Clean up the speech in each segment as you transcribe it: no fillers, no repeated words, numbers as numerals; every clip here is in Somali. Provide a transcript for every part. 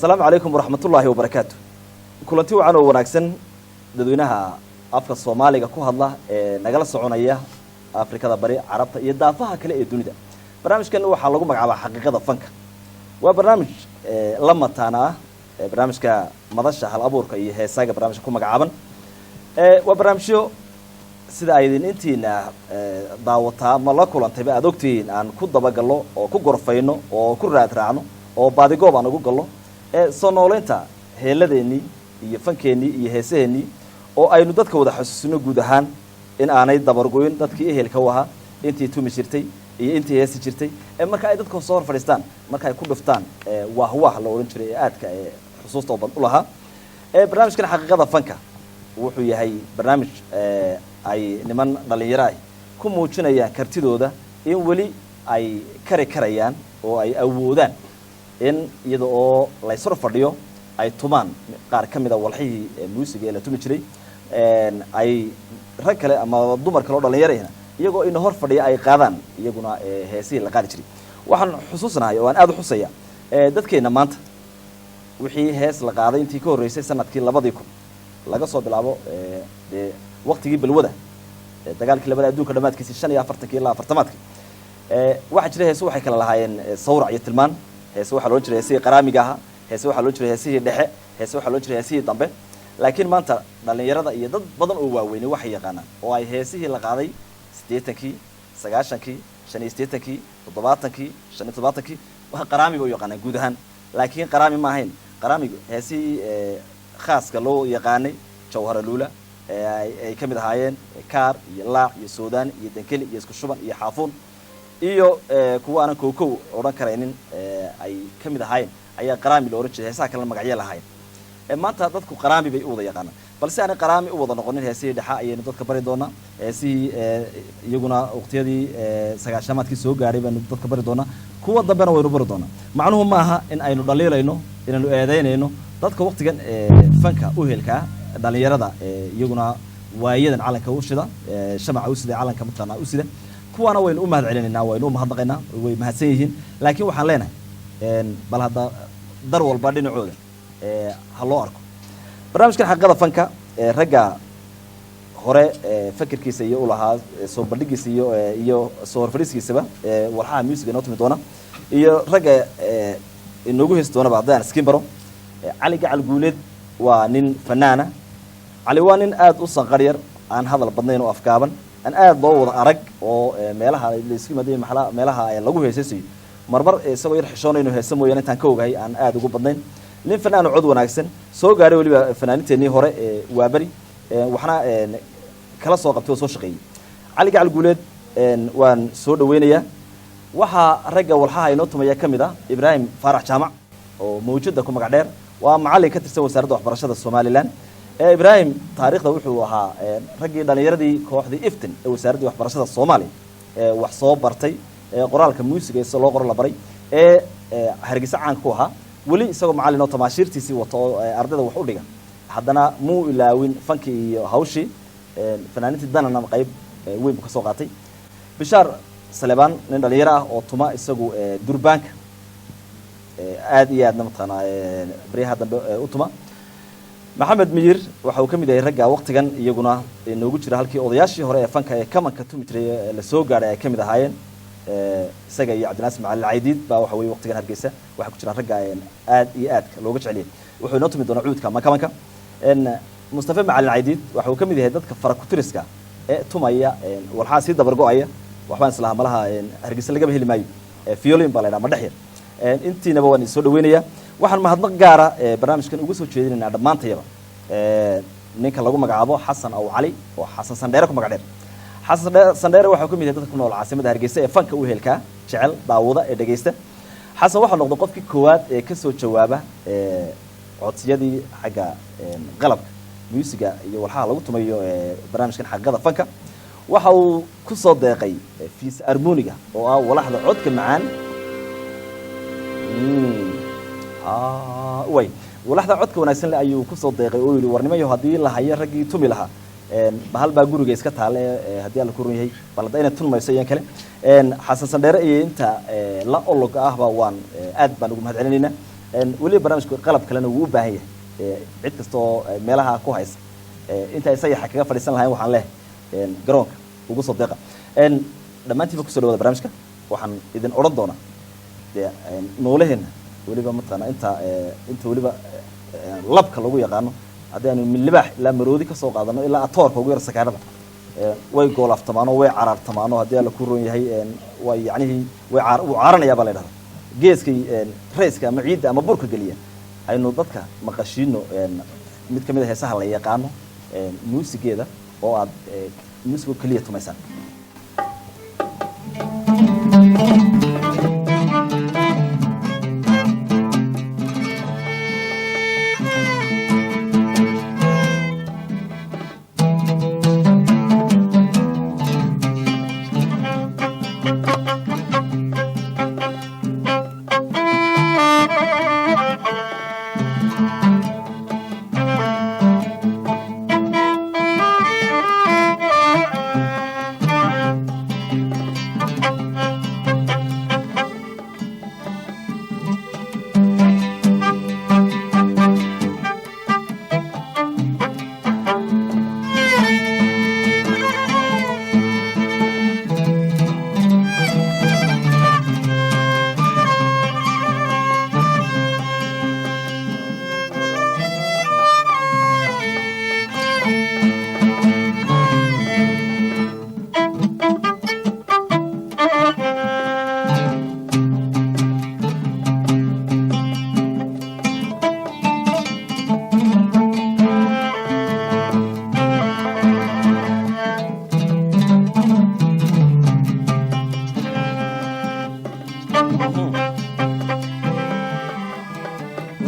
Asalaamu calaykum waraxmatullaahi wabarakaatu. Kulanti wacan oo wanaagsan, dadweynaha afka Soomaaliga ku hadla ee nagala soconaya Afrikada Bari, Carabta iyo daafaha kale ee dunida. Barnaamijkan waxaa lagu magacaabaa Xaqiiqada Fanka. Waa barnaamij la mataana ah barnaamijka Madasha Hal Abuurka iyo Heesaaga. Barnaamijka ku magacaaban waa barnaamijyo sida aydin intiina daawataa ma la kulantayba aada ogtihiin, aan ku dabagallo oo ku gorfayno oo ku raad raacno oo baadigoob aan ugu gallo soo nooleynta heeladeenii iyo fankeennii iyo heesaheennii, oo aynu dadka wada xasuusino guud ahaan in aanay dabargoyn dadkii ehelka u ahaa, intii tumi jirtay iyo intii heesi jirtay. Ee marka ay dadka soo hor fadhiistaan, marka ay ku dhuftaan waahwaah la odhan jiray ee aadka ee xusuusta oo u lahaa. Barnaamijkan Xaqiiqada Fanka wuxuu yahay barnaamij ay niman dhalinyaro ah ku muujinayaan kartidooda, in weli ay kari karayaan oo ay awoodaan in iyada oo layshor fadhiyo ay tumaan qaar ka mid a walxihii muusiga ee la tumi jiray, ay rag kale ama dumar kale oo dhalinyarahna iyagoo ina hor fadhiya ay qaadaan iyaguna heesihii la qaadi jiray. Waxaan xusuusnahay oo aan aada u xusaya, dadkeenna maanta wixii hees la qaaday intii ka horreysay sanadkii 2000 laga soo bilaabo, dee waktigii balwada, dagaalkii labada adduunka dhamaadkiisii, 45-kii ilaa 40-aadkii, waxaa jira heese waxay kala lahaayeen sawrac iyo tilmaan. Heese waxaa loodhan jiray heesihii qaraamiga ahaa, heese waxaa loodhan jiray heesihii dhexe, heese waxaa loodhan jiray heesihii dambe. Laakiin maanta dhalinyarada iyo dad badan oo waaweynay waxay yaqaanaan oo ay heesihii la qaaday 80-kii, 90-kii, 85-kii, 70-kii, 75-kii waa qaraami bay u yaqaanaan guud ahaan. Laakiin qaraami ma ahayn. Qaraamigu heesihii khaaska loo yaqaanay, Jawhara Luula ay ka mid ahaayeen, Kaar iyo Laac iyo Suudaan iyo Dankeli iyo Isku Shuban iyo Xaafuun iyo kuwa aanan kow odhan karaynin ay ka mid ahaayeen, ayaa qaraami la odhan jiray. Heesaha kalena magacyo lahaayeen. Maanta dadku qaraami bay u wada yaqaanaan, balse aanay qaraami u wada noqonin, heesihii dhexa ayaynu dadka bari doonaa. Heesihii iyaguna waqtiyadii 90-aadkii soo gaadhay baynu dadka bari doonaa, kuwa dambena waynu bari doonaa. Macnuhu maaha in aynu dhaliilayno, inaynu eedaynayno dadka waqtigan fanka u helkaa, dhalinyarada iyaguna waayadan calanka u shida, shamaca u sida, calanka mataqaanaa u sida. Kuwaana waynu u mahad celinaynaa, waynu u mahadnaqaynaa, way mahadsan yihiin. Laakiin waxaan leenahay, bal hadda dar walba dhinacooda ha loo arko. Barnaamijkan Xaqiiqada Fanka, ragga hore fakirkiisa iyo ulahaa soo bandhigiisa iyo soo horfadhiiskiisaba walxaha music inoo tumi doona iyo ragga inoogu heesi doonaba, haddii aan iskiin baro, Cali Gacal Guuleed waa nin fanaana. Cali waa nin aada u sanqar yar, aan hadal badnayn oo afgaaban, aan aada loo wada arag, oo meelaha laisku yimaadayo, meelaha lagu heesaysayo, marmar isagoo yar xishoonay inuu heesa mooyaane, intaan ka ogahay aan aada ugu badnayn. Nin fanaan oo cod wanaagsan soo gaaray, weliba fanaaninteenii hore ee waaberi waxna kala soo qabtay oo soo shaqeeyey. Cali Gacal Guuleed waan soo dhaweynayaa. Waxaa ragga walxaha inoo tumaya ka mid ah Ibraahim Faarax Jaamac oo Mawjada ku magac dheer. Waa macallin ka tirsan Wasaaradda Waxbarashada Somalilan. Ibraahim taariikhda wuxuu ahaa raggii dhalinyaradii kooxdii Iftin ee Wasaaraddii Waxbarashada Soomaaliya wax soo bartay, qoraalka muusiga sida loo qoro la baray, ee Hargeysa caanka ku ahaa. Weli isagoo macallin oo tamaashiirtiisii wato oo ardayda wax u dhiga, haddana muu ilaawin fankii iyo hawshii fanaanintii Danana qayb weyn buu ka soo qaatay. Bishaar Salebaan, nin dhalinyaro ah oo tuma isagu durbaanka aada iyo aadna mataqaanaa baryaha dambe u tuma. Maxamed Miyir waxa uu ka mid yahay ragga waqtigan iyaguna inoogu jira halkii odayaashii hore ee fanka ee kamanka tumi jiray la soo gaadhay ay ka mid ahaayeen. Isaga iyo Cabdinaasir Macalin Caydiid baa waxa weye waqtigan Hargeysa waxay ku jiraan ragga aad iyo aadka looga jeceliyay. Wuxuu inoo tumi doonaa cuudka ama kamanka. Mustafe Macalin Caydiid waxa uu ka mid yahay dadka farakutiriska ee tumaya walxaa sii dabargo-aya. Waxbaan islahaa malaha Hargeysa lagaba heli maayo, violin baa la ydhaha, ma dhex yar. Intiinaba waan isoo dhaweynayaa. Waxaan mahadnaq gaara barnaamijkan uga soo jeedinaynaa dhammaantayaba ninka lagu magacaabo Xasan Aw Cali oo Xasan Sandheere ku magac dheer. Xasan Sandheere waxau ka mid yahay dadka ku nool caasimada Hargeysa ee fanka u helkaa, jecel, daawada ee dhegeysta. Xasan waxau noqday qofkii koowaad ee kasoo jawaaba codsiyadii xagga qalabka muusiga iyo walxaha lagu tumayo barnaamijkan Xaqiiqada Fanka. Waxa uu ku soo deeqay philharmonic-ga oo ah walaxda codka macaan way walaxda codka wanaagsan le ayuu kusoo deeqay, oo yidhi: "Warnimayo, haddii la hayo raggii tumi lahaa, bahal baa guriga iska taale, haddii Alla ku run yahay, bal hadda inay tunmayso iyan kale." Xasan Sandheere iyo inta la ologa ahba waan aad baan ugu mahad celinaynaa. Weliba barnaamijku qalab kalena wuu u baahan yahay. Cid kasta oo meelaha ku haysa, inta ay sayaxa kaga fadhiisan lahayn, waxaan leh garoonka ugu soo deeqa. Dhammaantiinba kusoo dhawaada barnaamijka. Waxaan idin odhan doonaa dee noolaheenna weliba mataqaana inta weliba labka lagu yaqaano, haddii aanu min libaax ilaa maroodi ka soo qaadano ilaa atoorka ugu yar sakaarada, way goolaftamaano, way caraartamaano. Haddii Alla ku roon yahay, way yacnihii way caar wuu caaranayaa baa la yidhahdaa, geeskay rayska ama ciidda ama burka geliya. Aynu dadka maqashiino mid ka mid a heesaha la yaqaano muusigeeda oo aad muusigo keliya tumaysaan.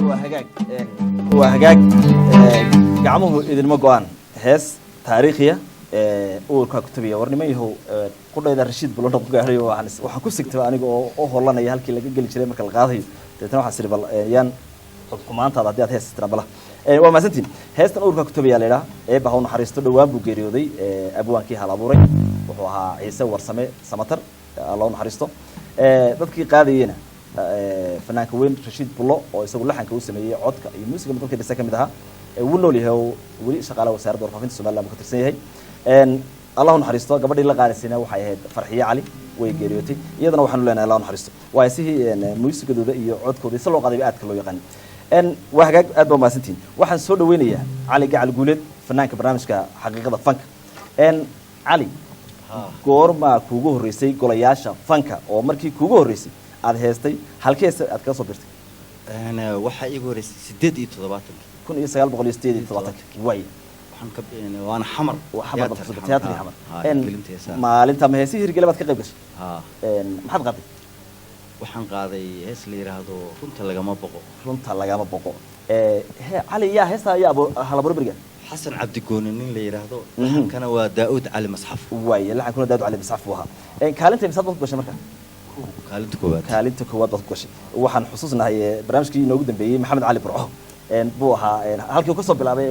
Waa hagaag, waa hagaag. Gacmuhu idinma go-aan. Hees taariikhiya uurkaa ku tabiya. War niman yahow, qudhayda Rashiid Bulona ku gaadhay. Waxaan ku sigtaba aniga oo u holanaya halkii laga geli jiray marka la qaadayo. Deetna waxaan siri bal yaan xumaantaada haddii aad hees tira bala. Waa mahadsantiin. Heestan uurkaa ku tabiyaa la idhaha. Eebba ha u naxariisto, dhowaan buu geeriyooday abwaankii hal abuuray. Wuxuu ahaa Ciise Warsame Samatar, Alla u naxariisto. Dadkii qaadayena fanaanka weyn Rashiid Bullo oo isagu laxanka u sameeyey, codka iyo muusiga dadkii dhisa ka mid ahaa, wuu nool yahay oo weli shaqaalaha wasaaradda warfaafinta Somaliland buu ka tirsan yahay. Allah u naxariisto. Gabadhii la qaadaysayna waxay ahayd Farxiye Cali, way geeriyootay iyadana. Waxaanu leenahay Allah u naxariisto. Waayo sihii muusigadooda iyo codkooda si loo qaadayba aadka loo yaqaan. Waa hagaag, aad baa mahadsantihin. Waxaan soo dhaweynayaa Cali Gacal Guuleed, fanaanka barnaamijka Xaqiiqada Fanka. Cali, goormaa kuugu horreysay golayaasha fanka oo markii kuugu horreysay aad heestay, halkeese aad kaga soo birtay? Waxaa iigu horreysay 78-kii. 1978, way. Waxaan ka waana Xamar. Waa Xamar baad kusoo teatri Xamar. Gelinta heesaha. Maalinta ma heesihii hirgele baad ka qayb gashay? Haa. Maxaad qaaday? Waxaan qaaday hees la yidhaahdo Runta Lagama Boqo. Runta Lagama Boqo. He Cali, yaa heestaa yaa halabuuro beriga? Xasan Cabdigooni nin la yidhaahdo. Laxankana waa Daa'uud Cali Masxaf. Waaye, laxankuna Daa'uud Cali Masxaf buu ahaa. Kaalinta imisaad baad ku gashay marka? Kaalinta koowaad. Kaalinta koowaad baad ku gashay. Waxaan xusuusnahay barnaamijkii inoogu dambeeyey Maxamed Cali Burco buu ahaa halkii uu kasoo bilaabay,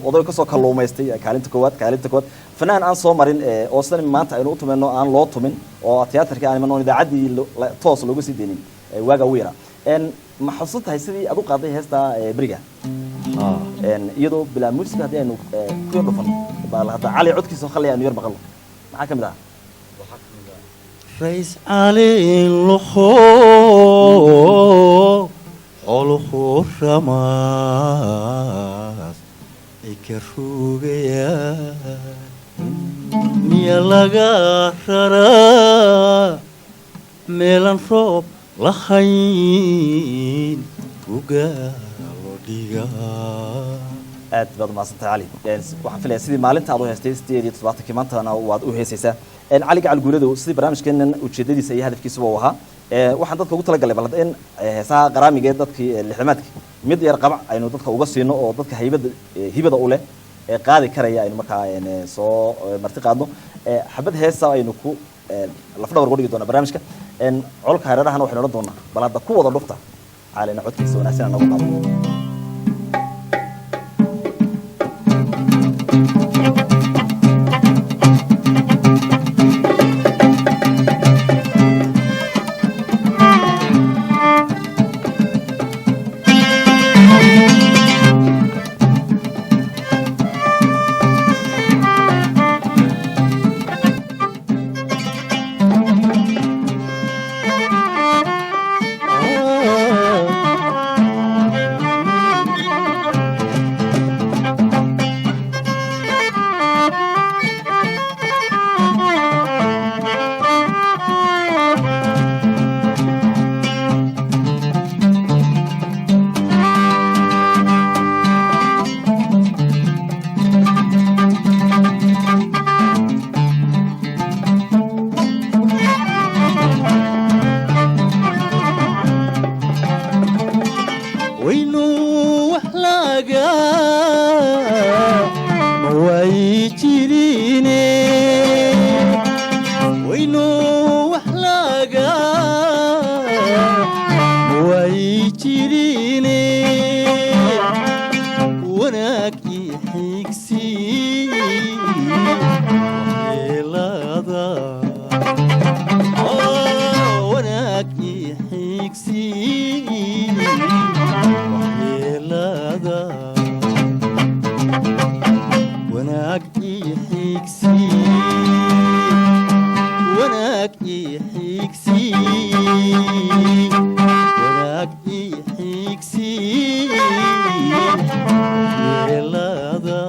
oday kasoo kalluumaystay kaalinta koowaad. Kaalinta koowaad fanaan aan soo marin, oo sidan maanta aynu u tumayno aan loo tumin, oo tiyaatarkii aan iman, oon idaacaddii toos looga sii deynin, waagaa ugu yaraa. Ma xusuusan tahay sidii aad u qaaday heesta beriga? Haa. Iyadoo bilaa muusiga haddii aynu ku yar dhufano bal hadda Cali codkiisa oo khallay aynu yar maqalno, maxaa ka mid ahaa? Rays caliin luqo xooluhu ramaas ay ka rugayaan, miya laga raraa meelan roob lahayn ugaa loo dhigaa. Aad baad umahadsantahay, Cali. Waxaan filaya sidii maalinta aad u heystay 78-kii, maantana waad u heesaysaa. Cali Gacal Guuladow, sidii barnaamijkeenan ujeedadiisa iyo hadafkiisuba uu ahaa, waxaan dadka ugu talagalay bal in heesaha qaraamiga ee dadkii lixdamaadkii mid yar qabac aynu dadka uga siino, oo dadka haybada hibada u leh ee qaadi karaya aynu markaa soo marti qaadno. Xabad heesa aynu ku lafdhabar uga dhigi doonaa barnaamijka. Colka hareerahana waxaynu odhan doonaa bal hadda ku wada dhufta. Calina codkiisa wanaagsan aan noogu qaado. Jirine waynu wax laga way jirine wanaag ii xigsi waxyeelada wanaag ii xigsi waxyeelada wanaag ii xigsi wanaag ii xigsi wanaag ii xigsi waxyeelada.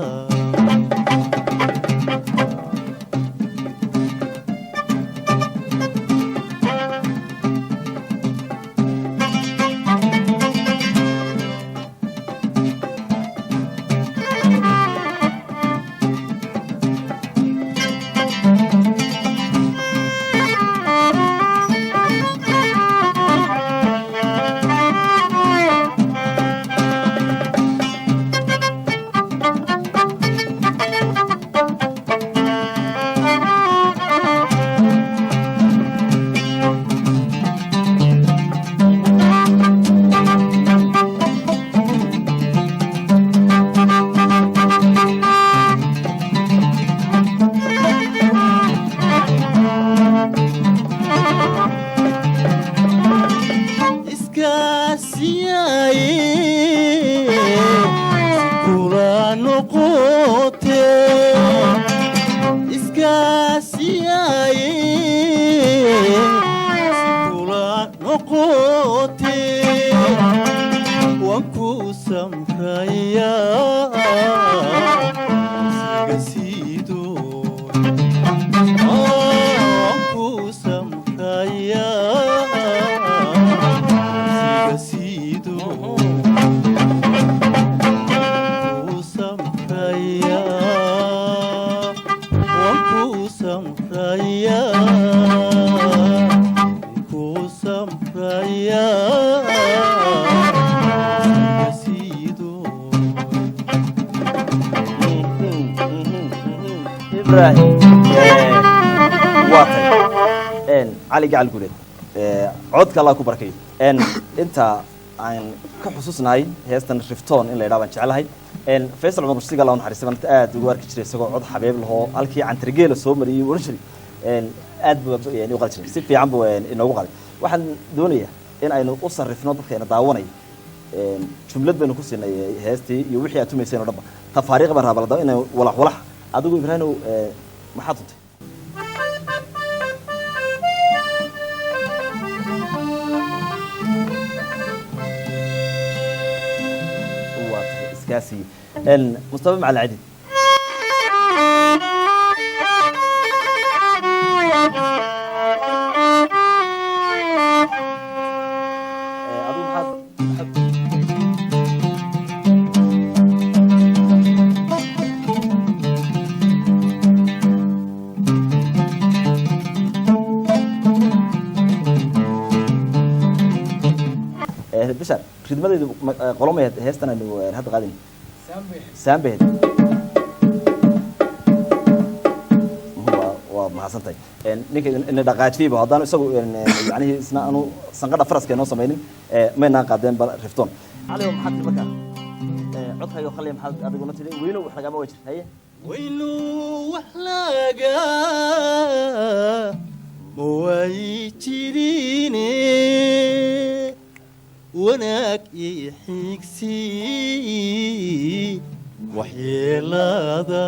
Iskaasiyaaye kula noqote iskaasiyaaye kula noqote waan ku samrayaa siga siidoon waan ku samrayaa siga siidoon ku samrayaa waan ku samrayaa ku samrayaa siga siidoon. Ibrahim, waa tay Cali Gacal Guuleed, codka Allah ku barkayo. Inta aan ka xusuusnahay heestan Rifton in la yidhaha baan jeclahay. Faysal Cumar Mursiga, Allah u naxariistay, baan aad ugu arki jiray isagoo cod xabeeb lahoo halkii cantargeela soo mariyey oran jiray. Aad buu u qali jiray, si fiican buu inoogu qalay. Waxaan doonayaa in aynu u sarrifno dadka ina daawanaya. Jumlad baynu ku siinay heestii iyo wixii aad tumayseen oo dhanba tafaariiq baan rabaa inay walax walax. Adigu Ibraahimow, maxaad tuntay? Waa tahay iskaasi Mustafa Macalin Cadiid. Adigu maxaad? Bishar ridmadeedu qolomay heestan aynu hadda qaadin saambehed. Waa mahadsantahay. Ninka ina dhaqaajiyeyba haddaanu isagu yacnihii isna aanu sanqadha faraska inoo samaynin, maynaan qaadeen bal Rifton. Cali, maxaad tiri markaa? Codkaaga khaliya maxaad adiguna tiri? Weyno wax lagama wajir haye. Waynu wax laga way jirine wanaag ii xigsi waxyeelada.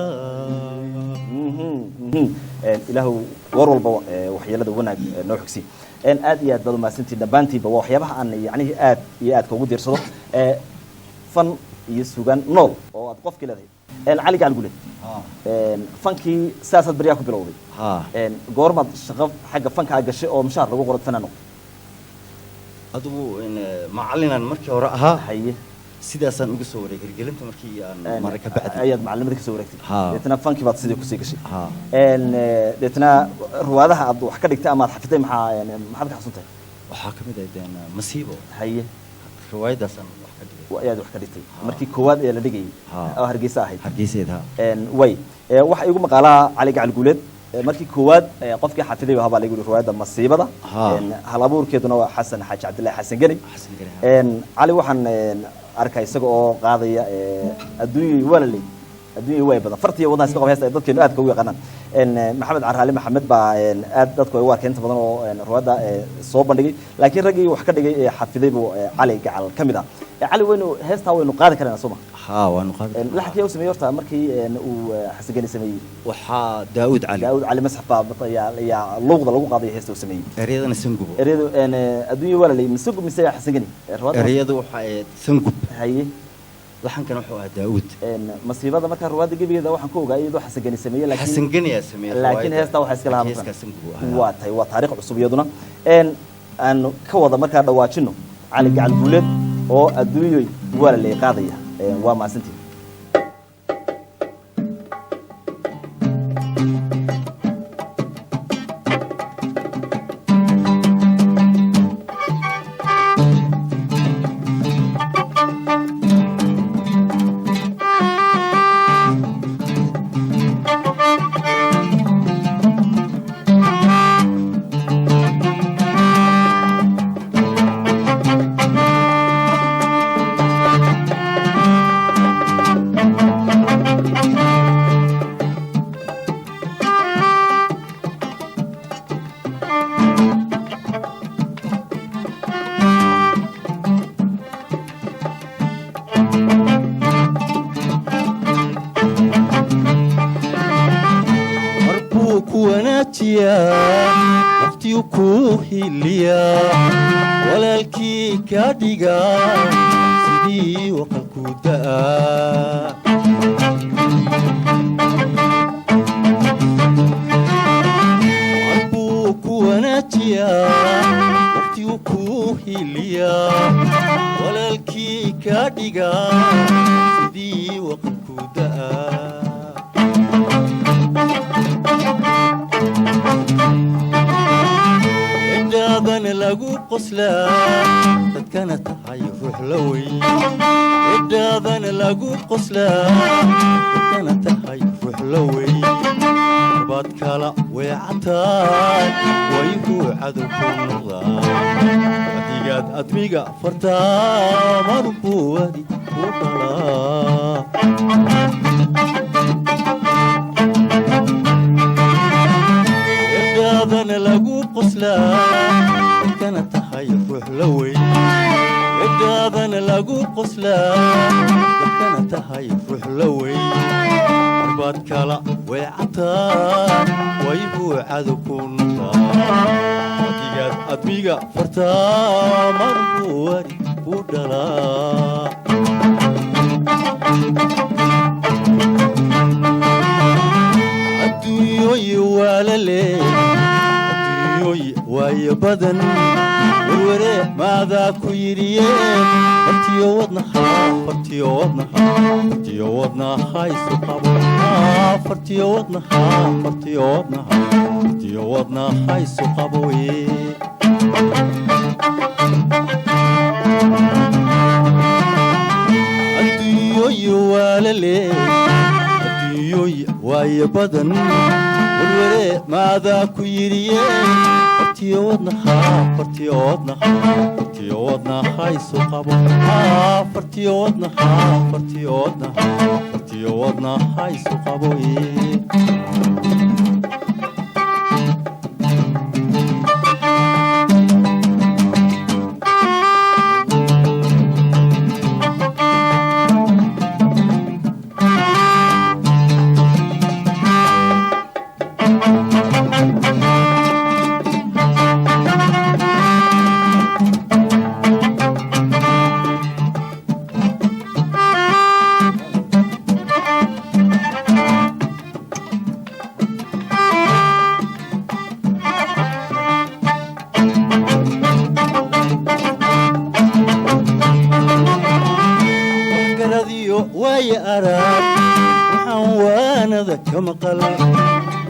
Ilaahu war walba waxyeelada wanaag noo xigsi. Aad iyo aad baad umahadsantihin dhammaantiinba. Waa waxyaabaha aan yacnihii aad iyo aadka ugu diirsado, fan iyo sugaan nool oo aad qofkii leedahay. Cali Gacal Guleed, fankii sidaasaad baryaha ku bilowday. Goormaad shaqo xagga fankaa gashay oo mushaar lagu qoro fanaan noqday? Adigu macallinaan markii hore ahaa. Haye. Sidaasaan uga soo wareegay hirgelinta markii aan maray ka bacdi. Ayaad macallimada kasoo wareegtay? Ha. Deetna fankii baad sidii kusii gashay? Ha. Deetna ruwaadaha aad wax ka dhigtay ama aad xafitay maxaa maxaad ka xasuuntahay? Waxaa ka mid ahayd Masiibo. Haye. Riwaayadaasaan wax ka dhigay. Ayaad wax ka dhigtay markii koowaad ee la dhigayay? Ha. Oo Hargeysa ahayd? Hargeyseed, ha. Way Waxa igu maqaalaa Cali Gacal Guuleed markii koowaad qofkii xafiday ahaa baa lagu yidhi riwaayadda Masiibada. Hal abuurkeeduna waa Xasan Xaaji Cabdillahi Xasan Geni. Xasan Geni. Cali waxaan arkay isaga oo qaadaya adduunyay walaley, adduunyay way badan, fartiya wadnaha iska qaba, heesta ay dadkeenu aadka ugu yaqaanaan. Maxamed Caraali Maxamed baa aad dadku ay u arkeen inta badan oo riwaayadda soo bandhigay, laakiin raggii wax ka dhigay ee xafiday buu Cali Gacal ka mid ah. Cali, waynu heestaa waynu qaadi karanaa, soo ma? Haa, waanu qaadi karnaa. Laxankii u sameeyey horta markii uu Xasan Geni sameeyey? Waxaa Daa'uud Cali. Daawud Cali Masxaf baa ayaa luuqda lagu qaaday heesta u sameeyey. Ereyadana Sangub. Ereyadu adduunya walaley mise mise Xasan Geni riwaayadda? Ereyadu waxa ahayd Sangub. Haye. Laxankana wuxuu ahaa Daa'uud. Masiibada markaa riwaayadda gebigeeda waxaan ku ogaa iyadoo Xasan Geni sameeyey, laakiin Xasan Geni ayaa sameeyey laakiin riwaayadda. Heestaa waxaa iska lahaa Laakiin markaa. Heeskaa Sangub uu ahaa. Waa tahay, waa taariikh cusub iyaduna. Aanu ka wada markaa dhawaajino Cali Gacal Guuleed oo adduunyoy walaley qaadaya. Waa mahadsantihin. Marbuu ku wanaajiyaa, waqtiyuu kuu hiliyaa, walaalkii kaa dhigaa, sidii waqalku da'aa. Marbuu ku wanaajiyaa, waqtiyuu kuu hiliyaa, walaalkii kaa dhigaa, sidii waqalku da'aa. Cidhaadana lagu qoslaa, dadkana tahay ruux la weyn. Cidhaadana lagu qoslaa, dadkana tahay ruux la weyn. Marbaad kala weecataan, wayhuu cadow ku noqdaa. Adigaad admiga fartaa, marunbuu wadi ku dhalaa. Cidhaadana lagu qoslaa, dadkana tahay ruux la weyn. Cidhaadana lagu qoslaa, dadkana tahay ruux la weyn. Marbaad kala weecataan, waybuu cadow ku noqdaa. Adigaad admiga fartaa, marbuu wari ku dhalaa. Adduunyoyi waa la leey, adduunyoyi waayo badan. Werwere maadaa ku yidhiye, fartiyo wadnaha, fartiyo wadnaha, fartiyo wadnaha isu qabo. Fartiyo wadnaha, fartiyo wadnaha, fartiyo wadnaha isu qabo weye. Adduunyoyi waa la leey, adduunyoyi waayo badan. Werwere maadaa ku yidhiye, fartiyo wadnaha, fartiyo wadnaha, fartiyo wadnaha isu qabo. Fartiyo wadnaha, fartiyo wadnaha, fartiyo wadnaha isu qabo ye. Garadiyo waaye arag, waxaan waanada ka maqal,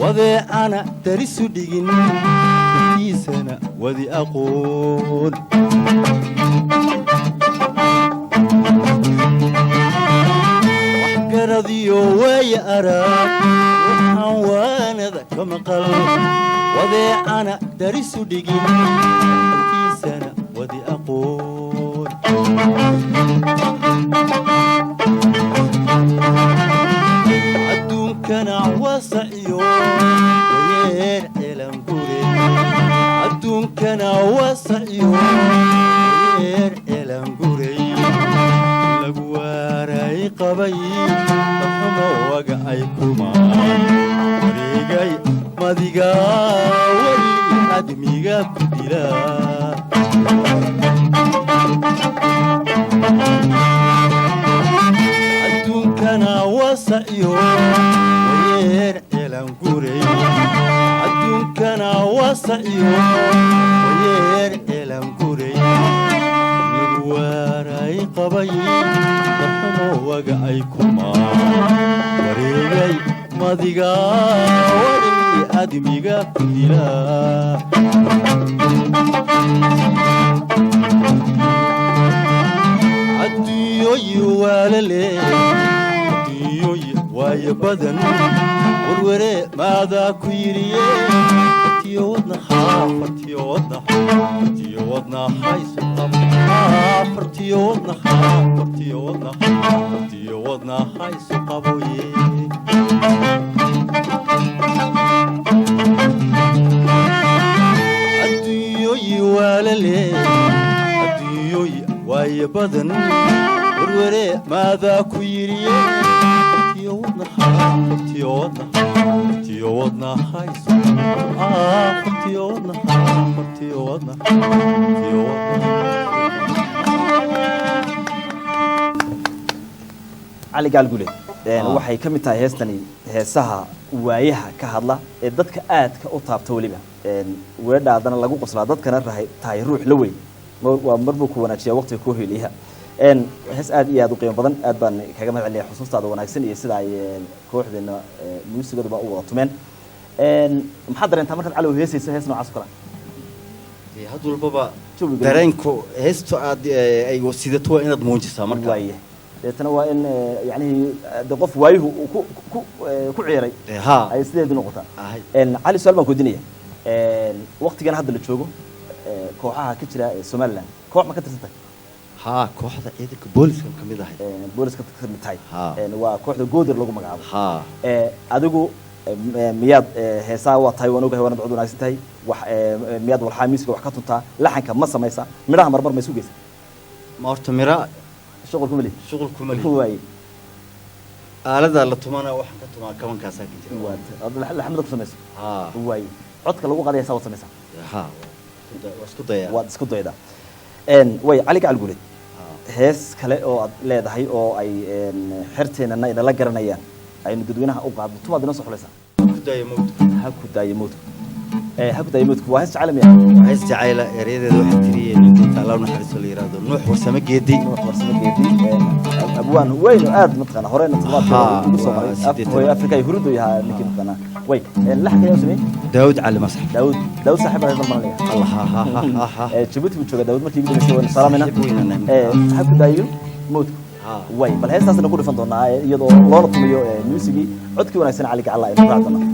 wadeecana darisu dhigin, dadkiisana wadi aqoon. Wax Waradiyo waaya arag, waxaan waanada ka maqal, wadeecana darisu dhigin, agtiisana wadi aqoon. Adduunkana wasaciyo wayeer celan gure, adduunkana wasaciyo wayeer celan guray, lagu waaray qabay darxumo waga ay kulmaan, wareegay madiga weli admiga ku dila. Adduunkana wasaciyo wayeer celan guray, adduunkana wasaciyo wayeer celan guray, lagu waaray qabay darxumo waga ay kulmaan, wareegay madiga weli admiga ku dila. Adduunyoyi waalale, adduunyoyi waayo badan, warware maadaa ku yidhiye, fartiyo wadnaha, fartiyo wadnaha, fartiyo wadnaha isu qabo, fartiyo wadnaha, fartiyo wadnaha, fartiyo wadnaha isu qaboye. Adduunyoyi waalale, adduunyoyi waayo badan, warware maadaa ku yidhiye, fartiyo wadnaha, fartiyo wadnaha, fartiyo wadnaha isu qabo, fartiyo wadnaha, fartiyo wadnaha, fartiyo wadnaha. Cali Gacal Guleed, waxay ka mid tahay heestani heesaha waayaha ka hadla ee dadka aadka u taabta, weliba weedhaadana lagu qoslaa, dadkana rahay tahay ruux la weyn, waa mar buu ku wanaajiyaa waqtiga kuu heliya. Hees aad iyo aad u qiimo badan, aad baan kaga mahad celinaya xusuustaada wanaagsan iyo sida ay kooxdeena muusigaduba u wada tumeen. Maxaad dareentaa markaad, Cali, heesayso hees noocaas oo kale? Dee had walbaba Jawiga dareenku heestu aad ay sidato waa inaad muujisaa marka. Waaye, deetana waa in yacnihii de qof waayuhu uu ku ciiray Dee haa ay sideedu noqotaa. Ahay. Cali, su-aal baan ku weydiinaya. Waqtigan hadda la joogo, kooxaha ka jira ee Somaliland, koox ma ka tirsan tahay? Haa, kooxda ciidanka booliskan ka mid ahay. Booliska ka mid tahay? Haa. Waa kooxda Goodir lagu magacaabo. Haa. Adigu miyaad heesaa waa tahay, waan ogahay, waanad cod wanaagsan tahay, wax miyaad walxaa musiga wax ka tuntaa? Laxanka ma samaysaa? Midhaha marmar ma isu geysaa? Ma horta mira shuqul kuma lihi? Shuqul kuma lihi. Waaye. Aalada la tumana waxaan ka tumaa kabankaasaa ka jira. Waad aad laxmada ku samayso? Haa. Waaye, codka lagu qaadaya saa waad samaysaa? Haa, waa isku dayaa. Waad isku daydaa. Way, Cali Gacal Guuleed, hees kale oo aad leedahay oo ay xerteennana inala garanayaan aynu dadweynaha u qaadno, tumaad inoo soo xulaysaa? Ku daya mawdku. Ha ku daayo mawdku. Ha ku daayo mawdku waa hees jacayl miya? Waa hees jacayla. Ereyadeeda waxaa tiriyey nin dinta Allah u naxariisto la yidhaahdo Nuux Warsame Geedi. Nuux Warsame Geedi, abwaan weyn oo aad mataqaana horeyna toddobaadka ugu soo waa maray 80. Hooyo Afrika ay hurudu yahaa ninkii mataqaana. Way, laxanka yaa u sameeyey? Daawud Cali Masax. Daawud, Daawud saaxiib baan maranaya. Allah, ha ha ha ha ha. Jabuuti buu joogaa Daawud markii ugu dambeysay, waynu salaamayna. Saaxiib weyn aan nahay. Ha ku daayo mawdku. Way, bal heestaasna ku dhifan doonaa, iyadoo loona tumayo muusigii codkii wanaagsan Cali Gacalla aynu raaci doonaa.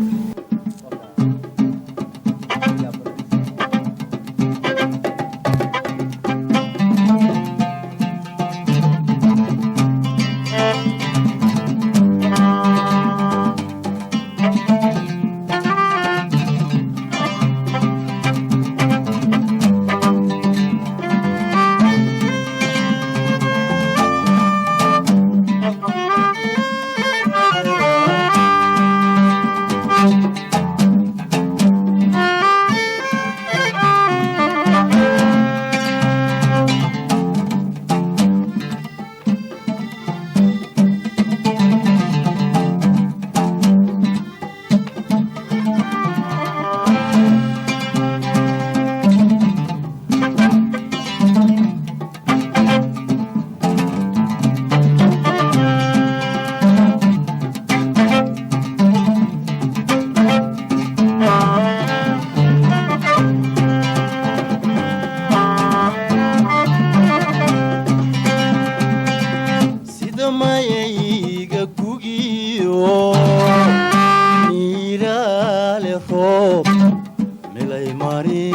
Miiraale roob milay marin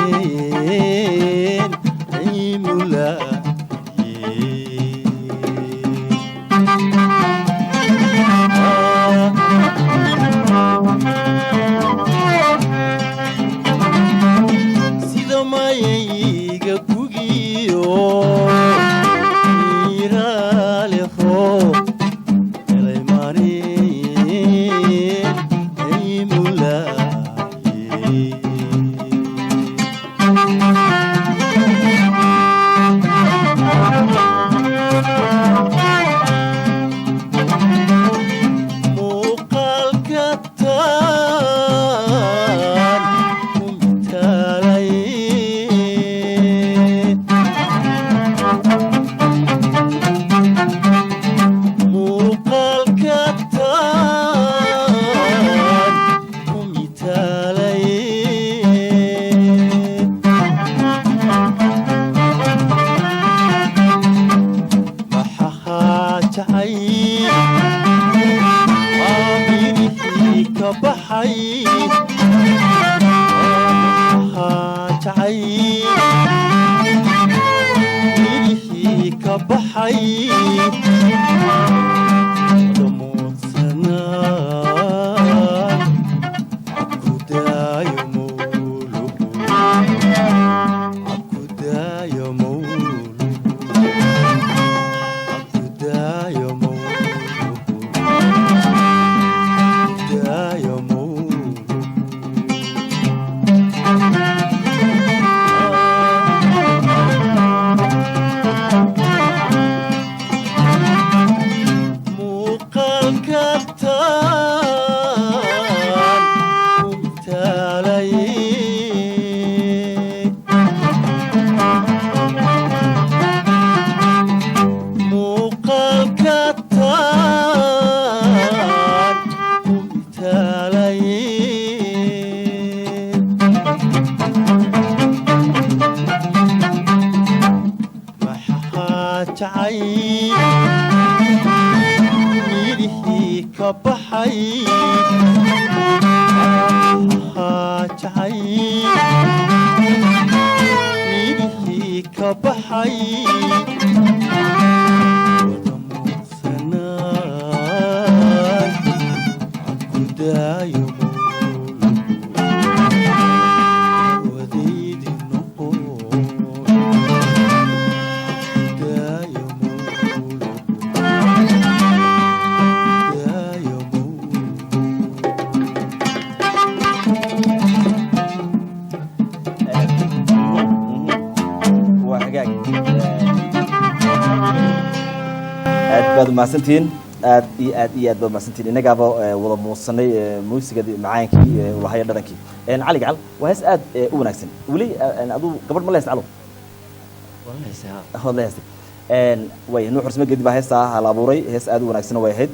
ciimula. Sida mayayga gugiyo miiraale roob milay marin ciimula. Muuqaalka taan ku mitaalay, muuqaalka taan ku mitaalay, maxahaa jacay waa midhihii ka baxay, maxaa jacay midhihii ka baxay wadamuudsanaa cabkudaayo mowluhu, cabkudaayo mowluhu, cabkudaayo mowluhu, daayo mowluhu. Muuqaalka taan ku mitaalay, muuqaalka taan ku mitaalay, maxaa jacay midhihii ka baxay, maxaa jacay midhihii ka baxay wadamuudsanaan cabkudaayo mowluhu wadaydi noqon, cabkudaayo mowluhu, daayo mowluhu. Waa hagaag, aad baad umahadsantihiin, aad iyo aad iyo aad baad umahadsantihiin. Innagaaba wada muusanay muusigadii macaankii ulahayo dhadankii. Cali Gacal, waa hees aad u wanaagsan. Weli aduu gabadh ma la heesta, Calo? Waad la heestay. Way Nuux Warsame Geedi baa heestaa hal abuuray, hees aad u wanaagsan way ahayd.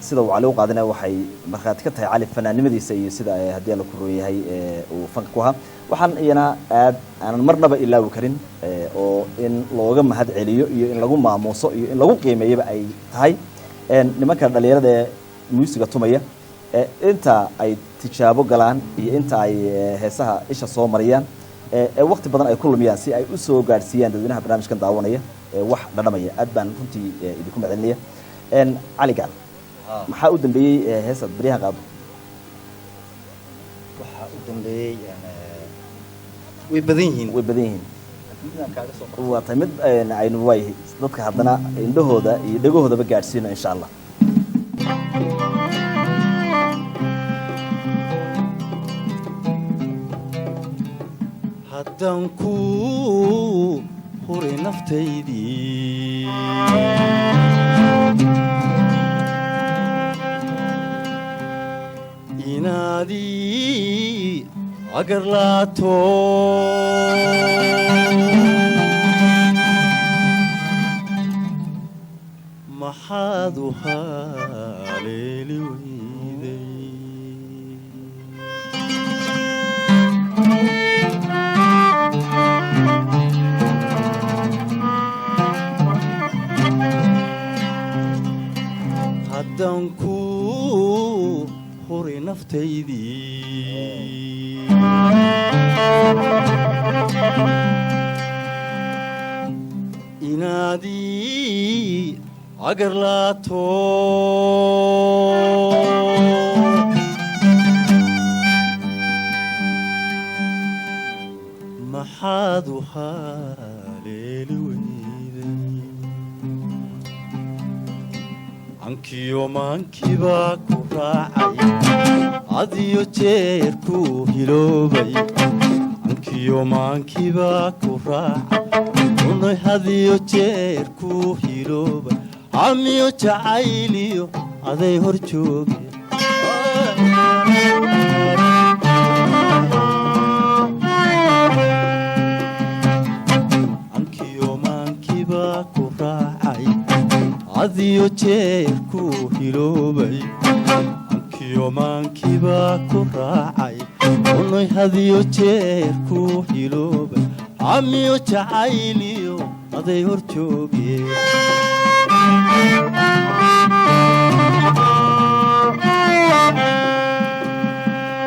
Sida uu Cali u qaadina waxay markhaati ka tahay Cali fanaannimadiisa iyo sida haddii Alla ku roon yahay uu fanka ku ahaa. Waxaan iyana aad aanan marnaba ilaawi karin oo in looga mahad celiyo iyo in lagu maamuuso iyo in lagu qiimeeyaba ay tahay nimanka dhalinyarada ee muusiga tumaya inta ay tijaabo galaan iyo inta ay heesaha isha soo mariyaan ee waqti badan ay ku lumiyaan si ay u soo gaadhsiiyaan dadweynaha barnaamijkan daawanaya ee wax dhadhamaya. Aad baan runtii idinku mahadcelinaya. Cali Gacal, maxaa u dambeeyey heesaad baryahan qaado? Waxaa u dambeeyey way badan yihiin. Way badan yihiin. Midaan kaaga soo qabto. Waa tahay mid aynu waay dadka haddana indhahooda iyo dhegahoodaba gaadhsiino, insha Allah. Haddaan ku huray naftaydii, inaadii agar laato, maxaad u haleeli weyday? Haddaan ku huray naftaydii. Inaadii agarlaato maxaad u haleeli weyday ankiyo maankiibaa ku raacay adiyo jeer ku hiloobay ankiyo maankiibaa ku raacay unay hadiyo jeer ku hiloobay camiyo jacayliyo aday hor joogeen. Ankiyo maankiibaa ku raacay adiyo jeer ku hiloobay ankiyo maankiibaa ku raacay unay hadiyo jeer ku hiloobay camiyo jacayliyo aday hor joogeen.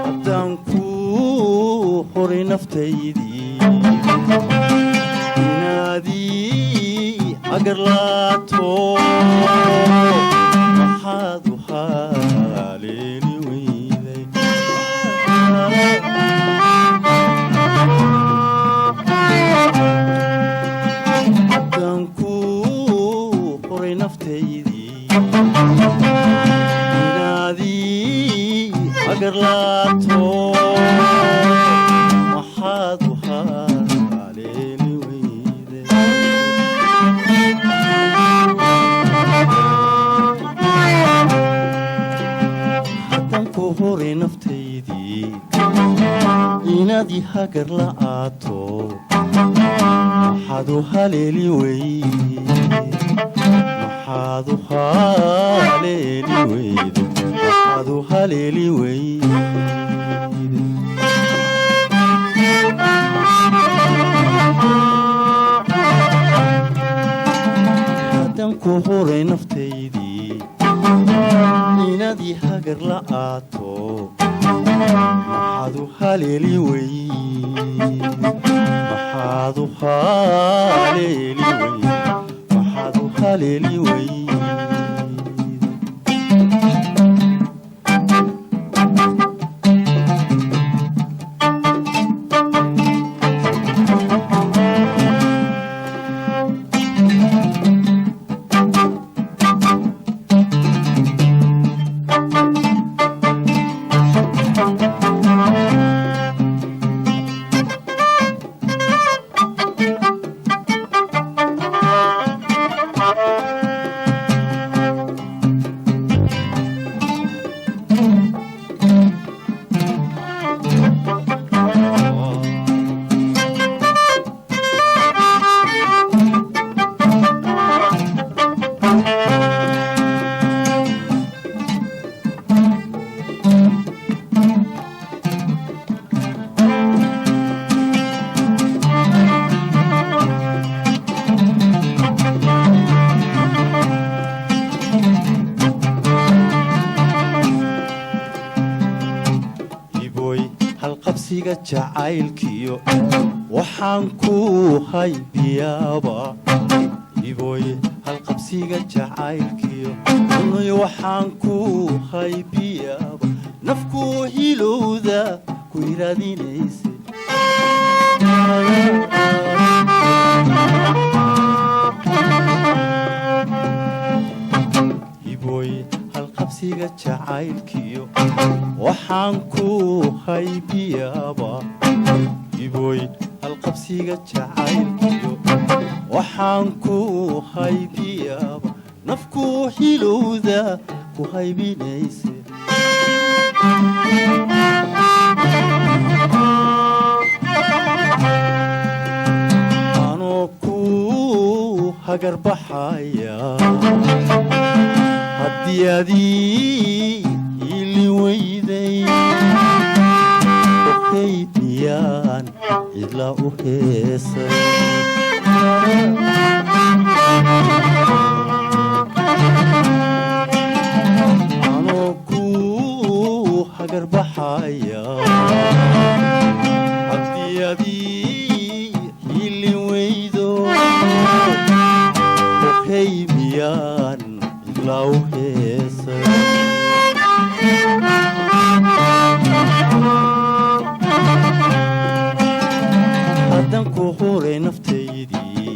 Haddaan kuu horay naftaydii inaadii agarlaato maxaad u haleeli weyday. Haddaan kuu horay naftaydii inaadii agarlaato maxaad u haleeli weyday. Haddaan ku horay naftaydii inaad i hagar la'aato maxaad u haleeli weyday maxaad u haleeli weyday maxaad u haleeli weyday. Haddaan ku horay naftaydii inaad i hagar la'aato maxaad u haleeli weyday maxaad u haleeli weyday maxaad u haleeli weyday. Iboy halqabsiga jacaylkiyo waxaan ku haybiyaaba iboy halqabsiga jacaylkiyo unay waxaan ku haybiyaaba nafku hilowda ku iraadinaysa. Iboy halqabsiga jacaylkiyo waxaan ku haybiyaaba iboy halqabsiga jacaylkiyo waxaan ku haybiyaaba nafku hilowda ku haybinaysa. Anoo ku hagarbaxaya haddii adii ili weyday okey miyaan cidla u heesay. Anoo ku hagarbaxaya Haddii adii hilin weydo, okay, miyaan cidlaa u heesay? Haddaan ku huray naftaydii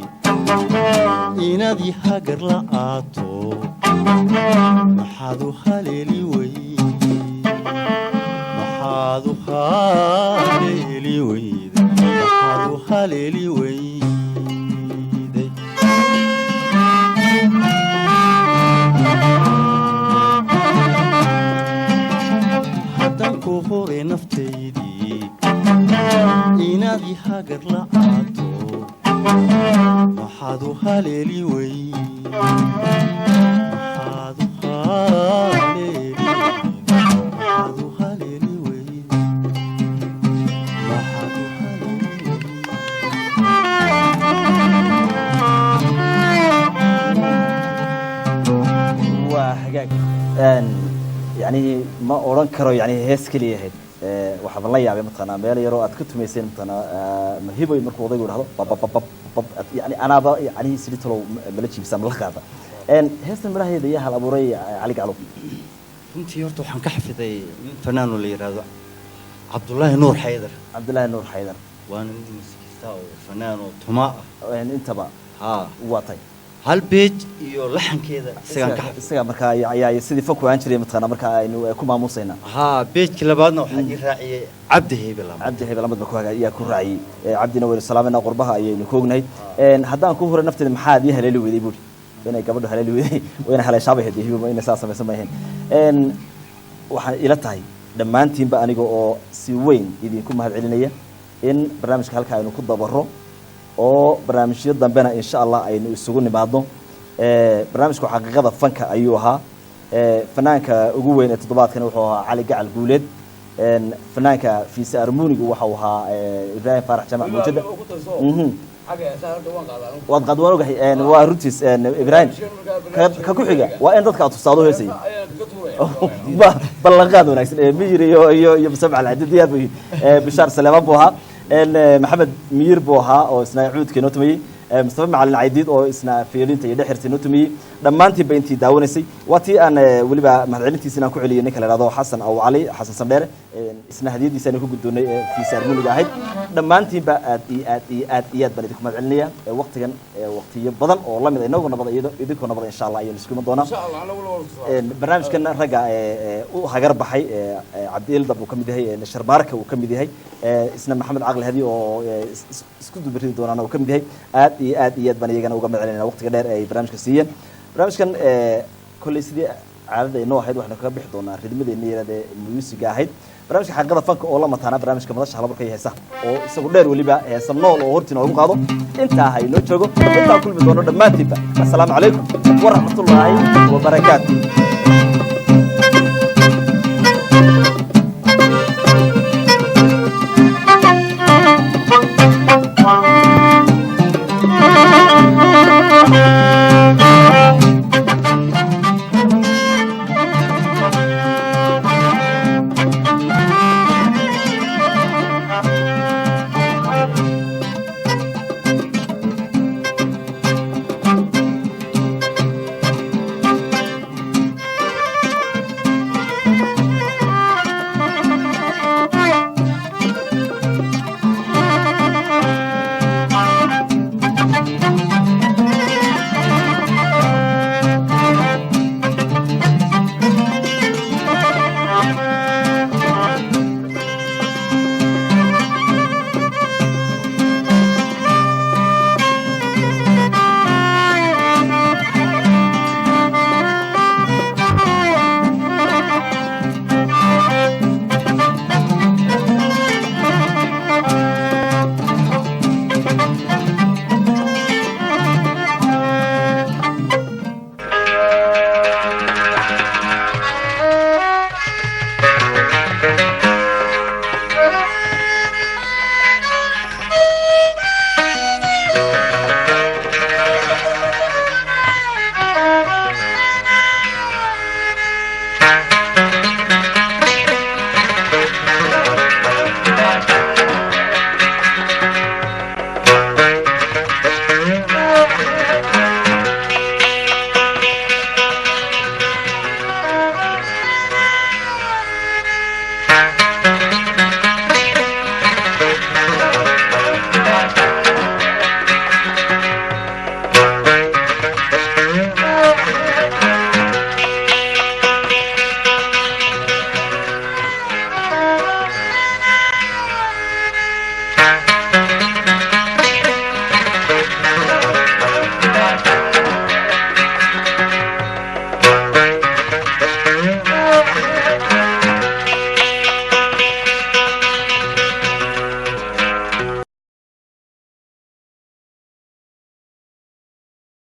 inaad i hagar la'aato, maxaad u haleeli weyday? Maxaad u haleeli weyday? Maxaad u haleeli weyday? Haddaan ku huray naftaydii inaad i hagar la'aato, maxaad u haleeli weyday? Maxaad u haleeli weyday? Maxaad u haleeli weyday? Maxaad u haleeli weyday? Waa hagaag. Yani ma odhan karo yani hees keliya ahayd. Waxaaba la yaabay mataqaanaa meel yaroo aad ka tumayseen mataqaanaa mahiboy markuu odaygu idhahdo babababab yani anaaba yani sidii talow mala jiibsaa mala qaada. Heestan midhaheeda iyo hal abuuray Cali Gaclo? Runtii horta waxaan ka xafiday nin fanaanoo la yidhaahdo Cabdullaahi Nuur Xaydar. Cabdullaahi Nuur Xaydar. Waana nin muusikista oo fanaan oo tumaa ah. Intaba. Haa. Waa tay. Hal beej iyo laxankeeda isagaan ka xafiday. Isaga markaa ayaa sidii fanku aan jiray mataqaanaa markaa aynu ku maamuusaynaa. Haa, beejkii labaadna waxaa ii raaciyey Cabdi Heybe Lamad. Cabdi Heybe Lamad ba ku haga ayaa ku raaciyey. Cabdina waynu salaamayna, qurbaha ayaynu ku ognahay. Haddaan ku huray nafteeda maxaad ii haleeli weyday buuri, inay gabadhu haleeli weyday wayna haleeshaabay haddii hibo inay saa samaysan ma ahayn. Waxaan ila tahay dhammaantiinba aniga oo si weyn idinku mahad celinaya in barnaamijka halka aynu ku dabaro oo barnaamijyo dambena insha Allah aynu isugu nimaadno. Barnaamijku Xaqiiqada Fanka ayuu ahaa. Fanaanka ugu weyn ee toddobaadkan wuxuu ahaa Cali Gacal Guuleed. Fanaanka fiise armunigu waxa uu ahaa Ibraahim Faarax Jaamac Muujada. Waad qaad, waan ogahay. Waa runtiis Ibraahim ka ku xiga waa in dadka aad tusaado heesay ballanqaad wanaagsan. Miyir iyo Mustafa Alcadi diyaar buu yihi. Bishaar Saleemaan buu ahaa. Maxamed Miyir buu ahaa oo isna cuudka inoo tumayey. Mustafa Macalin Caydiid oo isna fiilinta iyo dhexirta inoo tumayey. Dhammaantiinba intii daawanaysay waa tii aan weliba mahadcelintiisa inaan ku celiyey ninka la ihahdo Xasan Aw Cali Xasan Sandheere. Isna hadiyadiisa aynu ku guddoonnay ee fiisa armuniga ahayd. Dhammaantiinba aad iyo aad iyo aad iyo aad baan idinku mahad celinaya. Waqtigan waqtiyo badan oo lamid a inagoo nabada iyado idinkoo nabada insha Allah ayaynu isku iman doonaa. Barnaamijkana ragga u hagar baxay Cabdi Ildab uu ka mid yahay, Sharbaarka uu ka mid yahay, isna Maxamed Caqli Hadi oo isku dubaridi doonaana uu ka mid yahay. Aad iyo aad iyo aad baan iyagana uga mahad celinayna waqtiga dheer ay barnaamijka siiyeen. Barnaamijkan kolley sidii caadada inoo ahayd waxaynu kaga bixi doonaa ridmadeena yarade muusiga ahayd. Barnaamijka Xaqiiqada Fanka oo la mataana barnaamijka Madasha Halaburka iyo Heesaha oo isagu dheer weliba heesa nool oo hortiina ugu qaado intaa ha inoo joogo. Intaa kulmi doono dhammaantiinba assalaamu calaykum waraxmatullaahi wabarakaatu.